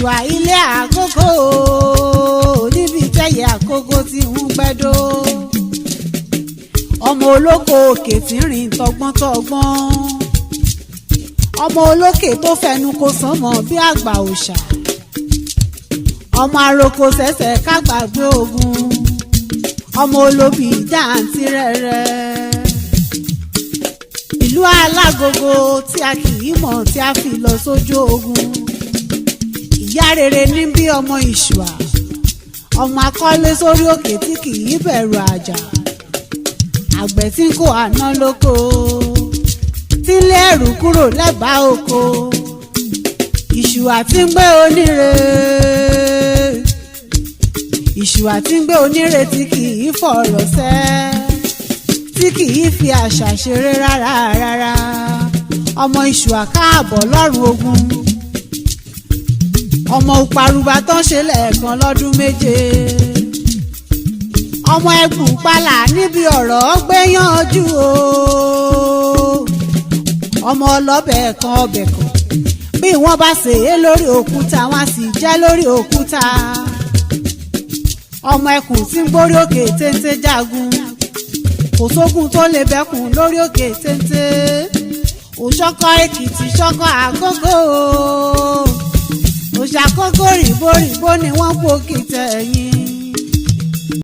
Ìṣùà ilé àkókò, níbi tẹ́yẹ àkókò tí ń gbẹ́dọ́. Ọmọ olóko òkè tí ń rìn tọgbọ́ntọgbọ́n, ọmọ olókè tó fẹnu kò sánmọ̀ bí àgbà òòṣà, ọmọ aroko sẹ̀sẹ̀ kágbàgbé ogun, ọmọ olóbì jàǹtí rẹ̀rẹ̀. Ìlú alágogo tí a kì í mọ̀ tí a fi lọ sójú ogun. Ìyá rere ní bí ọmọ Ìṣùà, ọmọ akọ́lé sórí òkè tí kì í bẹ̀rù àjà, àgbẹ̀ tí ń kó àná lóko, tí ń lé ẹrù kúrò lẹ́bàá oko. Ìṣùà tí ń gbé oníre, Ìṣùà tí ń gbé oníre, tí kì í fọ̀rọ̀ sẹ́, tí kì í fi àṣà ṣeré rárá rárá. Ọmọ Ìṣùà, káàbọ̀ lọ́rùn ogun. Ọmọ òparùbà tó ń ṣe lẹ́ẹ̀kan lọ́dún 7, ọmọ ẹkùn pálá níbi ọ̀rọ̀ gbẹ́yànjú o, ọmọ ọlọ́bẹ̀ kan ọbẹ̀ kan, bí wọ́n bá ṣe é lórí òkúta, wọ́n á sì jẹ́ lórí òkúta. Ọmọ ẹkùn tí ń gbórí òkè téńté jagun, kò sógun tó lè bẹ́kùn lórí òkè téńté. Òṣọkọ Èkìtì, ṣọkọ Àkókò, òṣàkókò rìbórìbó ni wọ́n pò kìtẹ̀ ẹ̀yìn.